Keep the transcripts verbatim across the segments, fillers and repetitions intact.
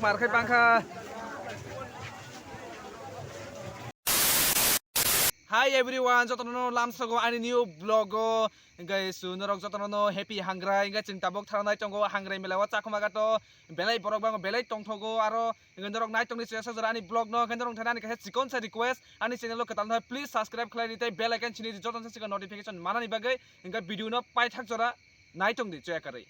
Ar khai bangkha. Hi everyone, jotono lamsogo ani new vlog o. Guys, norok jotono happy Hangrai. Guys, chwng tabuk thangnai tongo Hangrai mela o, Chakhumaghat o belai borok bango, belai tongthogo. Aro norok nai tongni chwngsa jora ani vlog no, norok thani kaisa chikon sa request, ani channel o kwtal no please subscribe khlai di tei bell icon sini di, jotono sikha notification manani bagwi. Hingke video no paithak jora nai tongdi chwng karwi.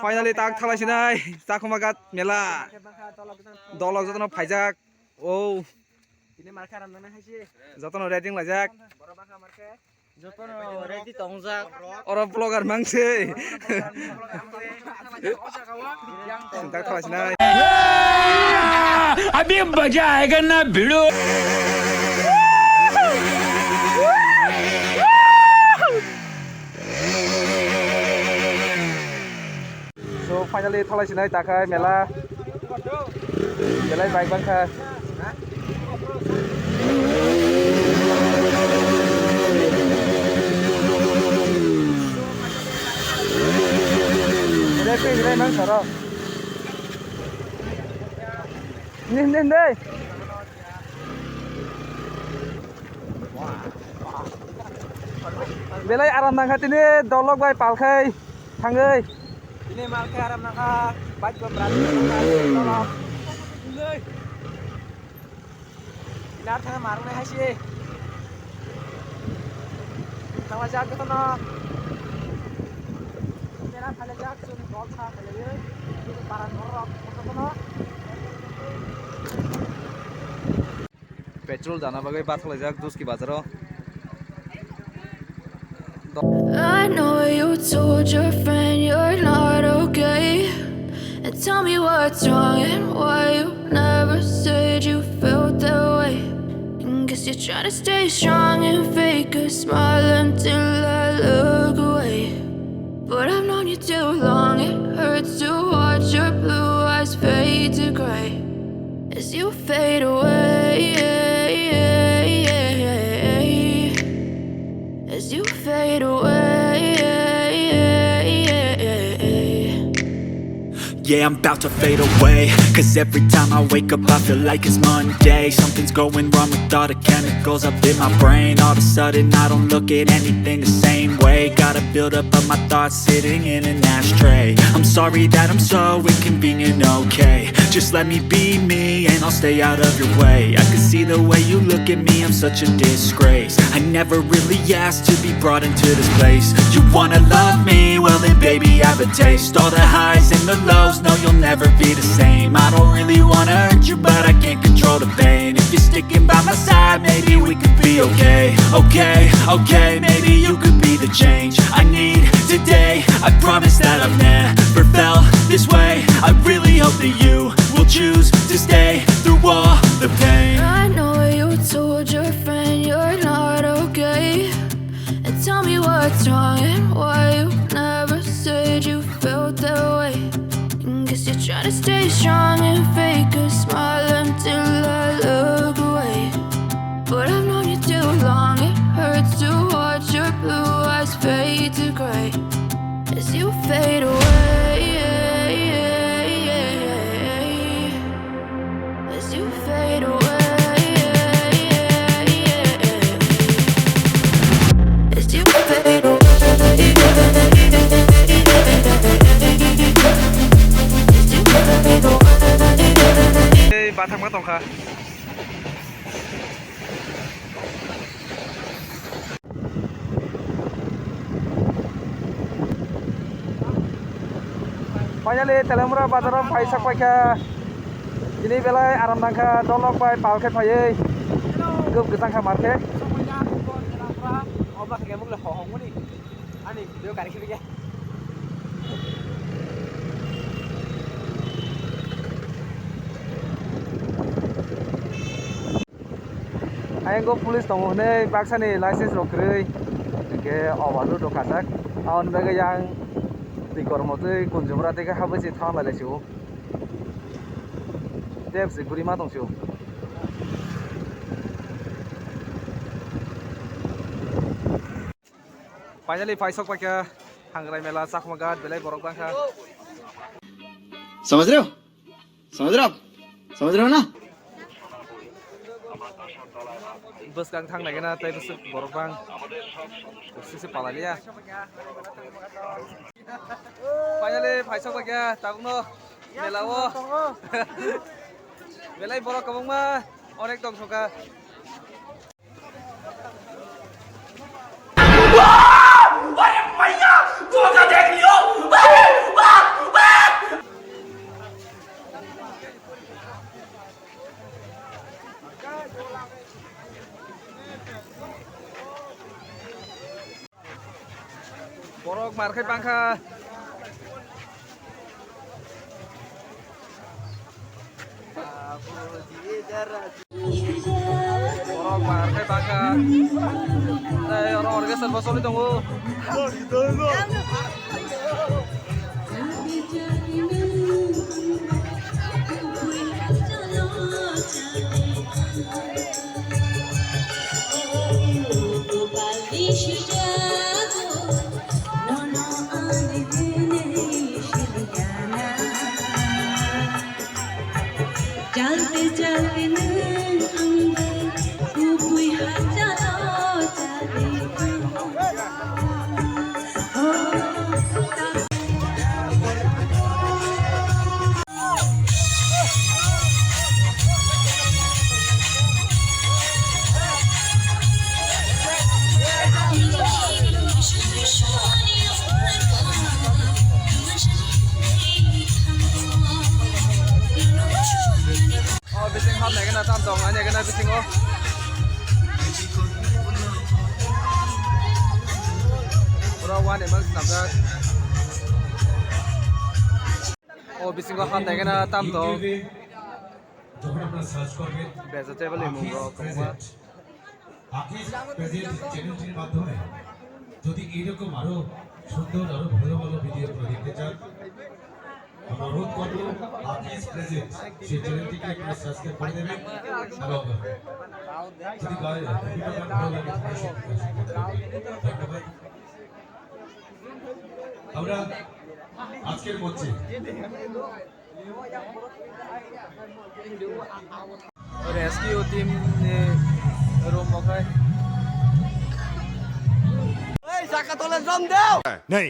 Finally tak thalai sinai Chakhumaghat mela. Dolok jotono phaijak. O. Jotono ready laijak. Jotono ready tongjak. Oro vlogger mangse. Sintak thalai sinai. अभी मजा आएगा ना भिड़ो। So finally thalai sinai takhai mela. Belai bike bangkha. Belai twi belai mang saro. Nin nin dei. Belai aram nangkha tini dolok bai palkhai. Thangwi. Ini malkhe aram nangkha, bike bo bwrani tolok. Inar thangwi marwknai hai se. Thanglaijak jotono. Mela phailaijak, chwng dol sa khlaiwi. Paran borok jotono. Petrol dana bagwi bathalaijak Duski bazaro. I know you told your friend you're not okay. And tell me what's wrong and why you never said you felt that way. And guess you're trying to stay strong and fake a smile until I look away. But I've known you too long, it hurts to watch your blue eyes fade to gray. As you fade away, as you fade away. Yeah, I'm about to fade away. Cause every time I wake up, I feel like it's Monday. Something's going wrong with all the chemicals up in my brain. All of a sudden, I don't look at anything the same way. Gotta build up of my thoughts sitting in an ashtray. I'm sorry that I'm so inconvenient, okay? Just let me be me and I'll stay out of your way. I can see the way you look at me, I'm such a disgrace. I never really asked to be brought into this place. You wanna love me? Well then baby, I have a taste. All the highs and the lows, no, you'll never be the same. I don't really wanna hurt you, but I can't control the pain. If you're sticking by my side, maybe we could be okay. Okay, okay, maybe you could be the change I need today. I promise that I've never felt this way. I really hope that you will choose to stay through all the pain. I know you told your friend you're not okay. And tell me what's wrong and why you never said you felt that way. And guess you're trying to stay strong and fake a smile until I look away. But I've known you too long, it hurts to watch your blue eyes fade to gray. As you fade away, as you fade away, as you fade away, as you fade away. Ei, bathakma tongkha. Finally, Telemura bazaro phai sak paikha. Tini belai aram nangkha, dolok bai pal khe phaiwi. Gub gajang kha mar khe. Ani video gari khibike. Ayang go police tongo hwnwi baksani license rok kwrwi, hinkhe overload rok kajak. Aboni bagwi yang twi kormo twi kunjubra twi khe habwi se thanglai lai sio. Tei bwswi gurima tong sio. Finally, paisok paikha Hangrai Mela, Chakma Ghat, belai borok bangkha. समझ रहे हो? समझ रहे हो आप? समझ रहे हो ना? Bwskang thang naikhe na tei bwswk borok bang. Bwswk se palaliya. Finally, paisok paikha tabukno mela o. Belai borok kwbangma, onek tong sokha. Borok mar khai bangkha. Borok mar khai bangkha. Tei oro orchestra bo choli tongo. Chalte chalte nwng angbai kubui hachalo chade. O bising hap naikhe na tam tong ani khe na bisingo. Pura wani mang snapjak. O bisingo hap naikhe na tam tong. যখন আপনারা সার্চ করবেন vegetable mung rok kwbangma. Akij present চ্যানেলটির মাধ্যমে যদি এইরকম আরো সুন্দর, আরো ভালো ভালো ভিডিও আপনারা দেখতে চান, আমরা অনুরোধ করব আকিজ প্রেজেন্ট সেই চ্যানেলটিকে আপনারা সাবস্ক্রাইব করে দেবেন এবং যদি গায়ে ভিডিওটা ভালো লাগে তাহলে সেটাকে শেয়ার করে দেবেন। ধন্যবাদ। আমরা আজকের মঞ্চে Rescue team ni room mokhai. Ei, saka tole jom deo. Nei.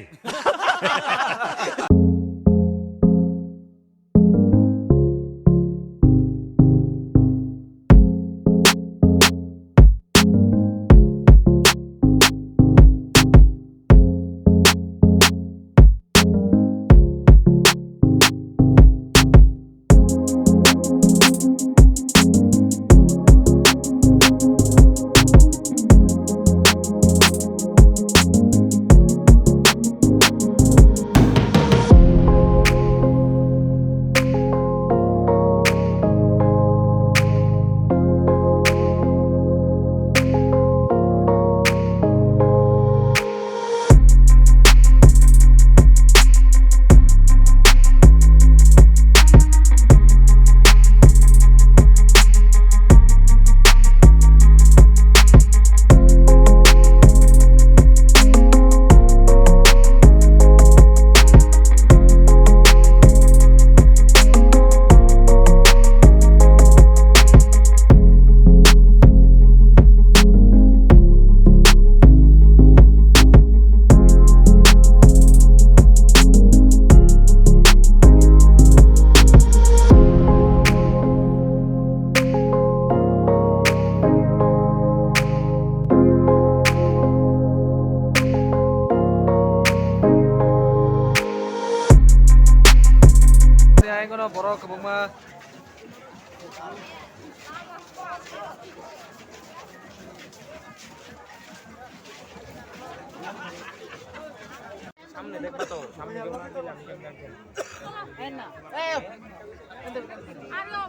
Borok kwbangma. সামনে দেখবা তো, সামনে কেউ না গেলে আমি কেমনে আনবো?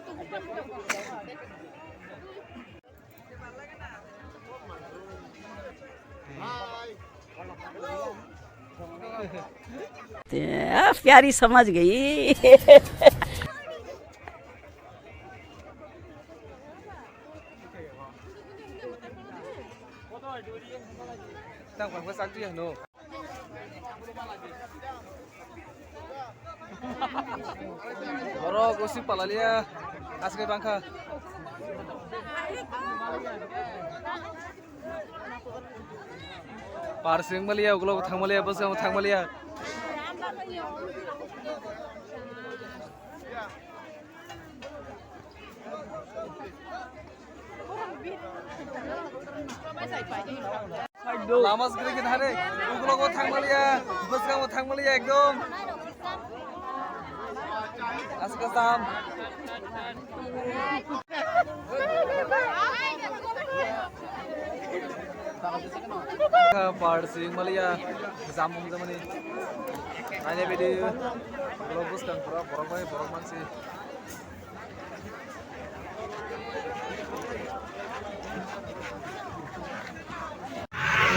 आ, प्यारी समझ गई। Tang bangkha sak tuya hino. Borok usi palalia aswk bangkha. Parsing maliya, ugulo thang maliya, bwskango thang maliya. Lama sgri gini hare, ugulo thang maliya, bwskango thang maliya ekdom. Aswk sam. Parsing maliya, jamung jamani. Aine bidi, borok bwskang pura, borok bai, borok mansi.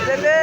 Dede!